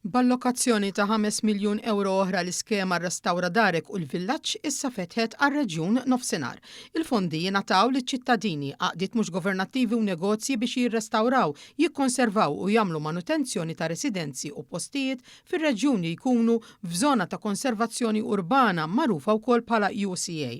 B'allokazzjoni ta' 5 miljun ewro oħra l-iskema Restawra Darek u l-Villaġġ issa fetħet għar-reġjun Nofsinhar. Il-fondi jingħataw liċ-ċittadini, għaqdiet mhux governattivi u negozji biex jirrestawraw, jikkonservaw u jagħmlu manutenzjoni ta' residenzi u postijiet fir-reġjun li jkunu f'żona ta' konservazzjoni urbana magħrufa wkoll bħala UCA.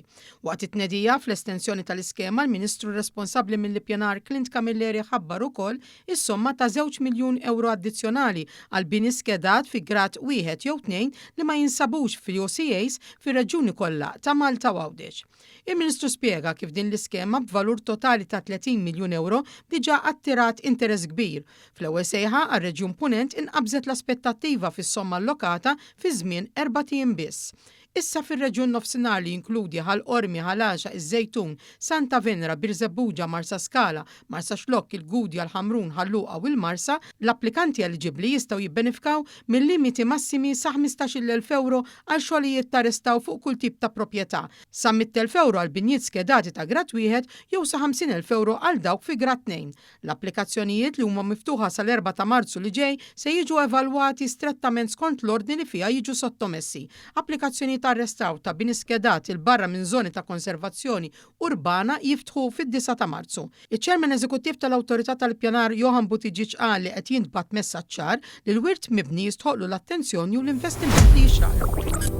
Waqt it-tnedija fl-estensjoni tal-iskema l-Ministru responsabbli mill-Ippjanar Clint Camilleri ħabbar ukoll is-somma ta' żewġ miljun ewro addizzjonali għal bini skedat fi grad wieħed jew tnejn li ma jinsabux fil-UCAs fir-reġjuni kollha ta' Malta u Għawdex. Il-Ministru spjega kif din l-iskema b'valur totali ta' 30 miljun ewro diġà attirat interess kbir. Fl-ewwel sejħa għar-Reġjun Punent inqabżet l-aspettattiva fis-somma allokata fi żmien erbat ijiem biss. Issa fir-reġjun Nofsinhar li jinkludi Ħal Qormi, Ħal Għaxaq, iż-Żejtun, Santa Venera, Birżebbuġa, Marsaskala, Marsaxlokk, il-Gudja, l-Ħamrun, Ħal Luqa u l-Marsa, l-applikanti eliġibbli jistgħu jibbenefikaw minn limiti massimi sa 15,000 ewro għal xogħlijiet ta' restawr fuq kull tip ta' proprjetà, sa 100,000 ewro għal binjiet skedati ta' grad wieħed jew sa 50,000 ewro għal dawk fi grad tnejn. L-applikazzjonijiet li huma miftuħa sal-erbgħa ta' Marzu li ġej se jiġu evalwati strettament skont l-ordni li fiha jiġu sottomessi. Applikazzjonijiet għar-restawr ta' bini skedat 'il barra minn żoni ta' konservazzjoni urbana jiftħu fid-disgħa ta' Marzu. Iċ-Chairman Eżekuttiv tal-Awtorità tal-Ippjanar Johann Buttigieg qal li qed jintbagħat messaġġ ċar li l-wirt mibni jistħoqqlu l-attenzjoni u l-investiment li jixraqlu.